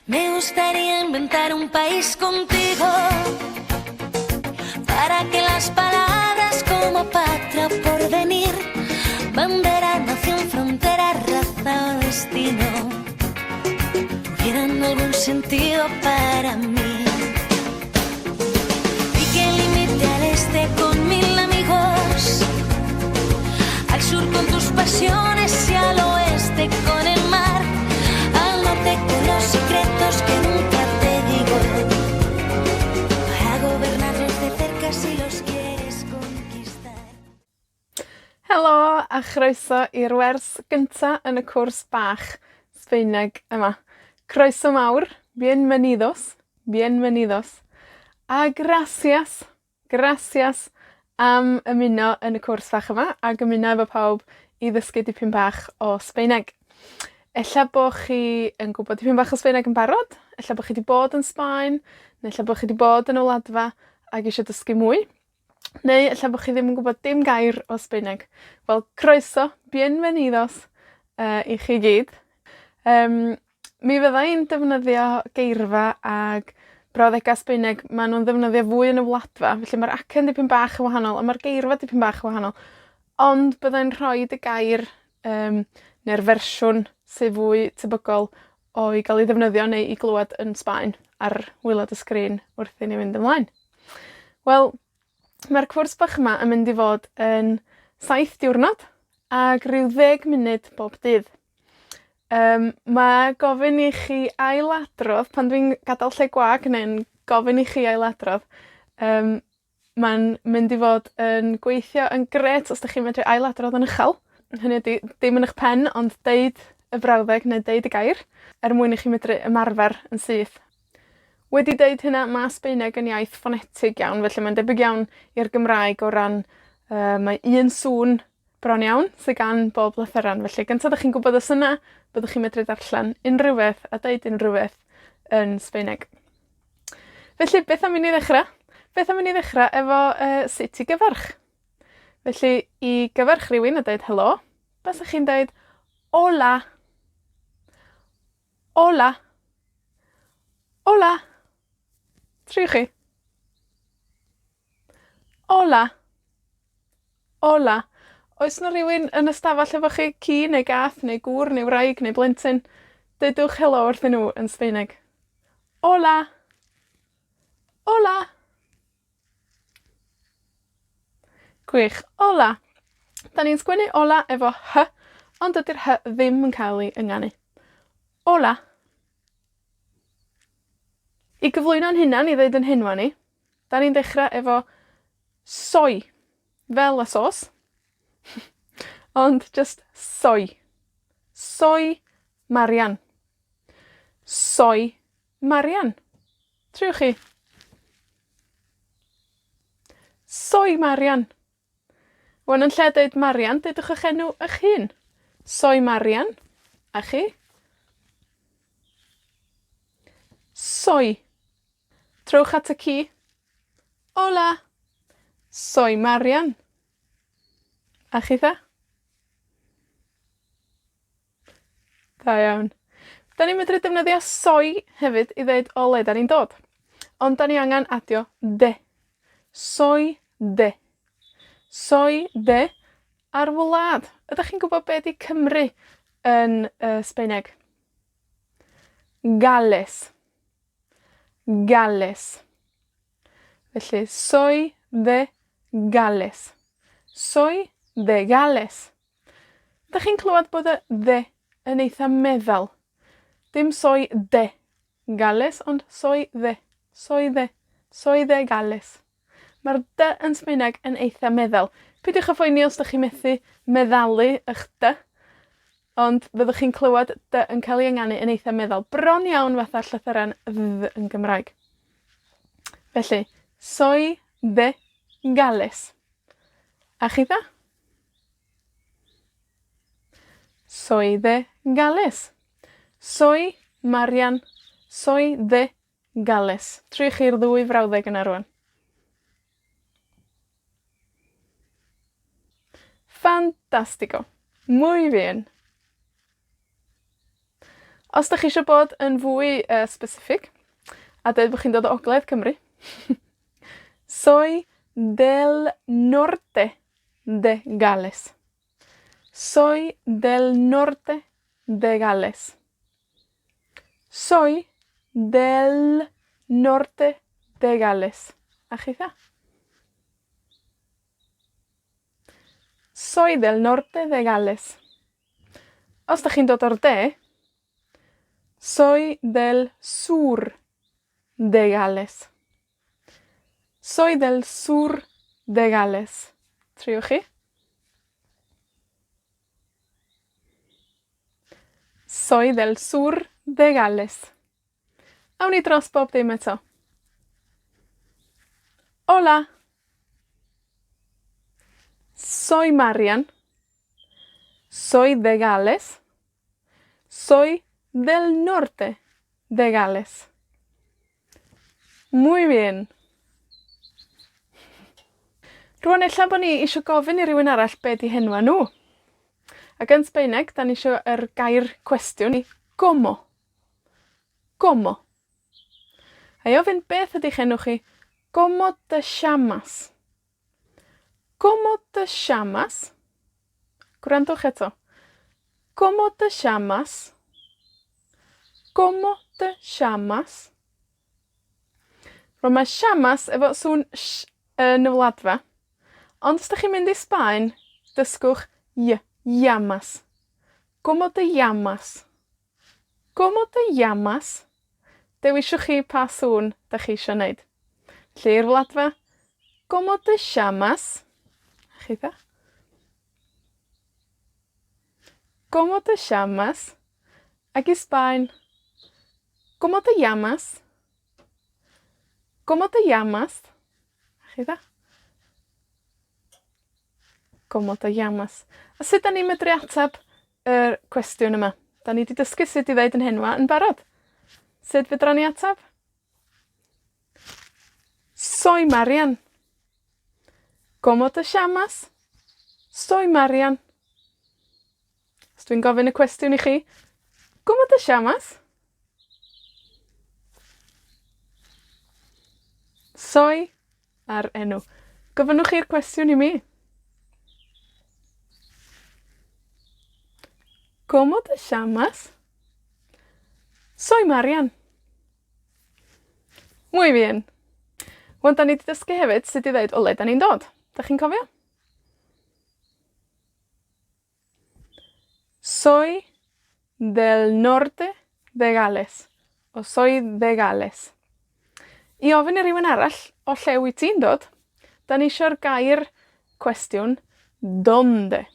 Me gustaría inventar un país contigo para que las palabras como patria o porvenir, bandera, nación, frontera, raza o destino tuvieran algún sentido para mí. Y que limite al este con mil amigos, al sur con tus pasiones y al oeste con el mar, al norte con los secretos que nunca te digo, para gobernarlos de cerca si los quieres conquistar. Helo a chroeso i'r wers gynta yn y cwrs bach Sbaeneg yma. Croeso mawr, bienvenidos, bienvenidos, a gracias, gracias am ymuno yn y cwrs fach yma, ag ymuno efo pawb i ddysgu dipyn bach o Sbaeneg. Ella bo' chi yn gwbod dipyn bach o Sbaeneg yn barod, ella bo' chi 'di bod yn Sbaen, neu ella bo' chi 'di bod yn y Wladfa ag isio dysgu mwy, neu ella bo' chi ddim yn gwbod dim gair o Sbaeneg. Wel, croeso, bienvenidos, yy i chi gyd. Yym, mi fydda i'n defnyddio geirfa ag brawddega Sbaeneg ma' nw'n ddefnyddio fwy yn y Wladfa, felly ma'r acen dipyn bach yn wahanol, a ma'r geirfa dipyn bach yn wahanol, ond byddai'n rhoid y gair, yym, ne'r fersiwn sy fwy tebygol o'i ga'l 'i ddefnyddio neu i glwad yn Sbaen ar waelod y sgrin wrth i ni fynd ymlaen. Wel, mae'r cwrs bach yma yn mynd i fod yn saith diwrnod, ag ryw ddeg munud bob dydd. Yym, ma' gofyn i chi ailadrodd pan dwi'n gadal lle gwag neu'n gofyn i chi ailadrodd, yym, ma'n mynd i fod yn gweithio yn grêt os 'dach chi'n medru ailadrodd yn uchal. Hynny ydi, dim yn 'ych pen, ond deud y brawddeg neu deud y gair, er mwyn i chi medru ymarfer yn syth. Wedi deud hynna, ma' Sbaeneg yn iaith ffonetig iawn, felly mae'n debyg iawn i'r Gymraeg o ran, yy, mae un sŵn bron iawn sy gan bob lythyran. Felly, gynta 'dach chi'n gwbod y syna, byddwch chi'n medru darllen unrhyw beth a deud unrhyw beth yn Sbaeneg. Felly, beth am i ni ddechra? Beth am i ni ddechra efo, yy, sut i gyfarch? Felly, i gyfarch rywun a deud helo, basach chi'n deud hola. Hola. Hola. Triwch chi. Hola. Hola. Oes 'na rywun yn y stafall efo chi, ci neu gath neu gŵr neu wraig neu blentyn? Deudwch helo wrthyn nw yn Sbaeneg. Hola. Hola. Gwych. Hola. 'Dan ni'n sgwennu hola efo hy, ond dydi'r hy ddim yn cael ei ynganu. Hola. I gyflwyno'n hunan, i ddeud 'yn henwa ni, 'dan ni'n dechra efo soy, fel y sos, ond jyst soy. Soy Marian. Soy Marian. Triwch chi. Soy Marian. Wan yn lle deud Marian, deudwch 'ych enw 'ych hun. Soy Marian. A chi? Soy. Trowch at y ci. Hola. Soy Marian. A chitha? Da iawn. 'Dan ni'n medru defnyddio soy hefyd i ddeud o le 'dan ni'n dod. Ond 'dan ni angan adio de. Soy de. Soy de a'r wlad. Ydach chi'n gwbod be' 'di Cymru yn yy Sbaeneg? Gales. Gales. Felly, soy de Gales. Soy de Gales. Dach chi'n clywad bod y de yn eitha meddal? Dim soy de Gales, ond soy de, soy de, soy de Gales. Ma'r dy yn Sbaeneg yn eitha meddal. Peidiwch â phoeni os 'dach chi methu meddalu 'ych dy, ond fyddwch chi'n clywad dy yn cael ei ynganu yn eitha meddal, bron iawn fatha llythyren dd yn Gymraeg. Felly, soy de Gales. A chitha? Soy de Gales. Soy Marian. Soy de Gales. Triwch chi'r ddwy frawddeg yna rŵan. Fantastico. Muy bien. Os 'dach chi isio bod yn fwy yy specific, a deud bo' chi'n dod o ogledd Cymru, Soy del norte de Gales. Soy del norte de Gales. Soy del norte de Gales. A chitha? Soy del norte de Gales. Os 'dach chi'n dod o'r de, Soy del sur de Gales. Soy del sur de Gales. Triwch chi. Soy del sur de Gales. Awn ni dros bob dim eto. Hola. Soy Marian. Soy de Gales. Soy del norte de Gales. Muy bien. Rŵan ella bo' ni isio gofyn i rywun arall be' 'di henwa nw. Ac yn Sbaeneg, 'dan ni isio yr gair cwestiwn i como. Como. A i ofyn beth ydych enw chi, como te llamas? Como te llamas? Gwrandwch eto. Como te llamas? Como te llamas? Rŵan mae llamas efo sŵn sh yn y wladfa, ond os 'dach chi'n mynd i Sbaen, dysgwch y, llamas. Como te llamas? Como te llamas? Dewiswch chi pa sŵn 'dach chi isio neud. Felly i'r wladfa, Como te llamas? A chitha? Como te llamas? Ag i Sbaen, Como te llamas? Como te llamas? A chitha? Como te llamas? A sut 'dan ni'n medru ateb y cwestiwn yma? 'Dan ni 'di dysgu sut i ddeud 'yn henwa yn barod. Sut fedran ni atab? Soy Marian. Como te llamas? Soy Marian. Os dwi'n gofyn y cwestiwn i chi, Como te llamas? Soy a'r enw. Gofynnwch chi'r cwestiwn i mi. Como te llamas? Soy Marian. Muy bien. Ŵan 'dan ni 'di dysgu hefyd sut i ddeud o le 'dan ni'n dod. 'Dach chi'n cofio? Soy del norte de Gales. O soy de Gales. I ofyn i rywun arall o lle wyt ti'n dod, 'dan ni isio'r gair cwestiwn donde.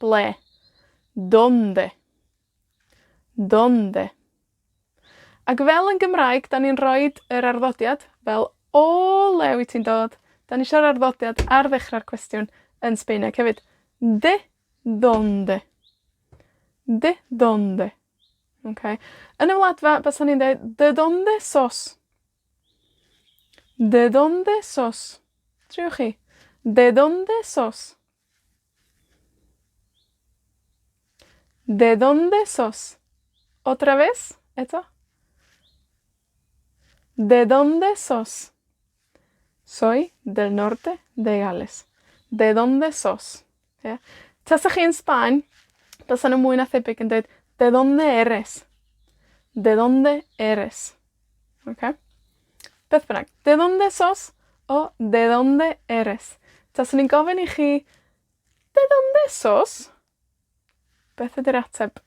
Ble. Donde. Donde. Ac fel yn Gymraeg, 'dan ni'n roid yr arddodiad fel o le wyt ti'n dod, 'dan ni isio'r arddodiad ar ddechra'r cwestiwn yn Sbaeneg hefyd. De donde. De donde. Oce? Yn y wladfa, bysan ni'n deud de donde sos? De donde sos? Triwch chi. De donde sos? De donde sos? Otra vez, eto. De donde sos? Soy del norte de Gales. De donde sos? Ie? Tasach chi yn Sbaen, bysan nw mwy na thebyg yn deud de donde eres? De donde eres? Oce? Beth bynnag. De donde sos? O de donde eres? Taswn i'n gofyn i chi, de donde sos? Beth ydi'r ateb?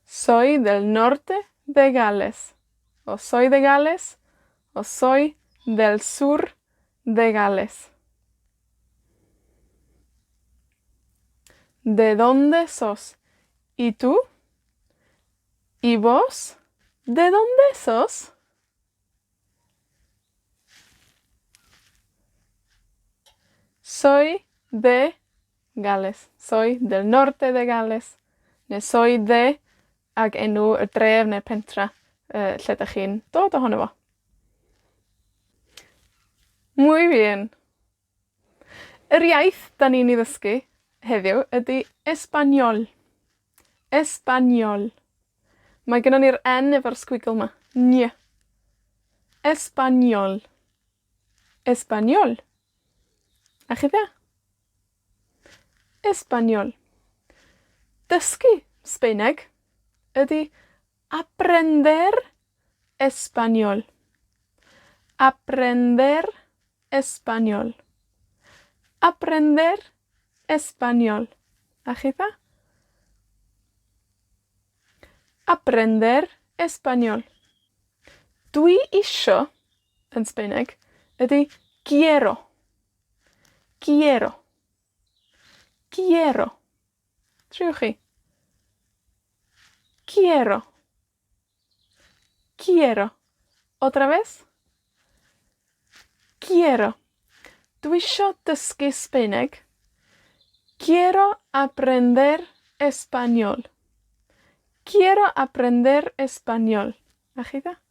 Soy del norte de Gales. O soy de Gales, o soy del sur de Gales. De donde sos? Y tú? Y vos? De donde sos? Soy de Gales. Soy del norte de Gales. Ne soy de, ag enw y dref neu'r pentra, yy, lle 'dach chi'n dod ohono fo. Muy bien. Yr iaith 'dan ni'n 'i ddysgu heddiw ydi Español. Español. Mae gynnon ni'r en efo'r squiggle 'ma. Ny. Español. Español. A chitha? Español. Dysgu Sbaeneg ydi aprender español. Aprender español. Aprender español. A chitha? Aprender español. Dwi isio, yn Sbaeneg, ydi quiero. Quiero. Quiero. Triwch chi. Quiero. Quiero. Otra vez. Quiero. Dwi isio dysgu Sbaeneg. Quiero aprender español. Quiero aprender español. A chitha?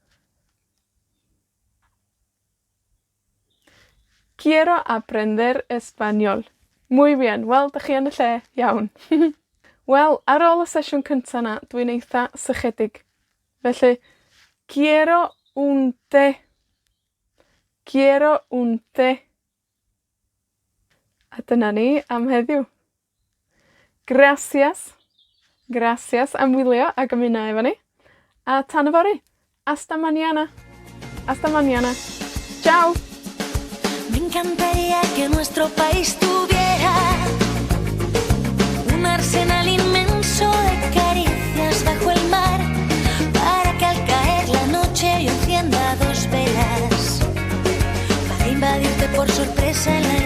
Quiero aprender español. Muy bien. Wel, 'dych chi yn y lle iawn. Wel, ar ôl y sesiwn cynta 'na, dwi'n eitha sychedig. Felly, quiero un té. Quiero un té. A dyna ni am heddiw. Gracias. Gracias am wylio ag ymuno efo ni. A tan yfory. Hasta mañana. Hasta mañana. Ciao. Me encantaría que nuestro país tuviera un arsenal inmenso de caricias bajo el mar, para que al caer la noche yo encienda dos velas, para invadirte por sorpresa en la